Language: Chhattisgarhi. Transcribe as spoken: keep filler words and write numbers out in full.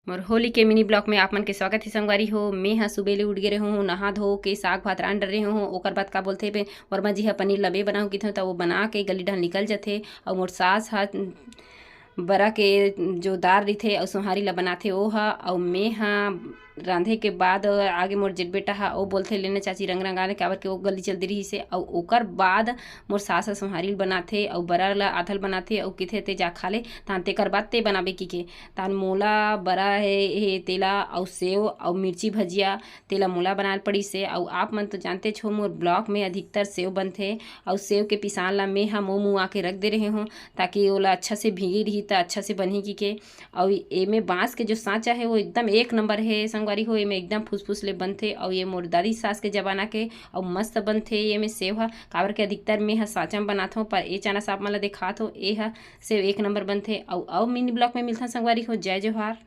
मोर होली के मिनी ब्लॉग में आप मन के स्वागत हे संगवारी हो। मैं ह सुबह ले उठ गे रहे हूँ, नहा धो के साग भात रांध डरे हूँ। ओकर बाद का बोलथे बे, वर्मा जी ह पनीर लबे बनाऊँ किथे, त वो बना के गली डहर निकल जथे। अउ मोर सास ह बरा के जो दार रहिथे अउ सोहारी ला बनाथे ओ ह, अउ मैं ह रांधे के बाद आगे मोर जेठ बेटा ह, ओ बोलथे, "लेने चाची रंग रंगा ले," काबर के ओ गली चल दे रहिसे। अउ ओकर बाद मोर सास ह सोहारी ल बनाथे अउ बरा ला आधल बनाथे अउ किथे, "ते जा खा ले, तान तेकर बाद ते बनाबे," किके। तान मोला बरा हे, हे तेला अउ सेव अउ मिर्ची भजिया, तेला मोला बनाए ल पड़िस हे। अउ आप मन तो जानते छो, मोर ब्लॉग में अधिकतर सेव बनथे अउ सेव के पिसान ला मैं ह मुँह मुँह आके रख दे रहे हूँ, ताकि ओला अच्छा से भीगी रही त अच्छा से बनही किके। अउ एमे बांस के जो सांचा हे वो एकदम एक नंबर हे संगवारी हो, एमे एकदम फुसफुस ले बनथे। अउ ये मोर दादी सास के जमाना के अउ मस्त बनथे एमे सेव ह, काबर के अधिकतर मैं ह सांचा म बनाथों, पर ए चानस आप मन ला देखात हो, ए ह सेव एक नंबर बनथे। अउ अउ मिनी ब्लॉग में मिलथन संगवारी हो, जय जोहार।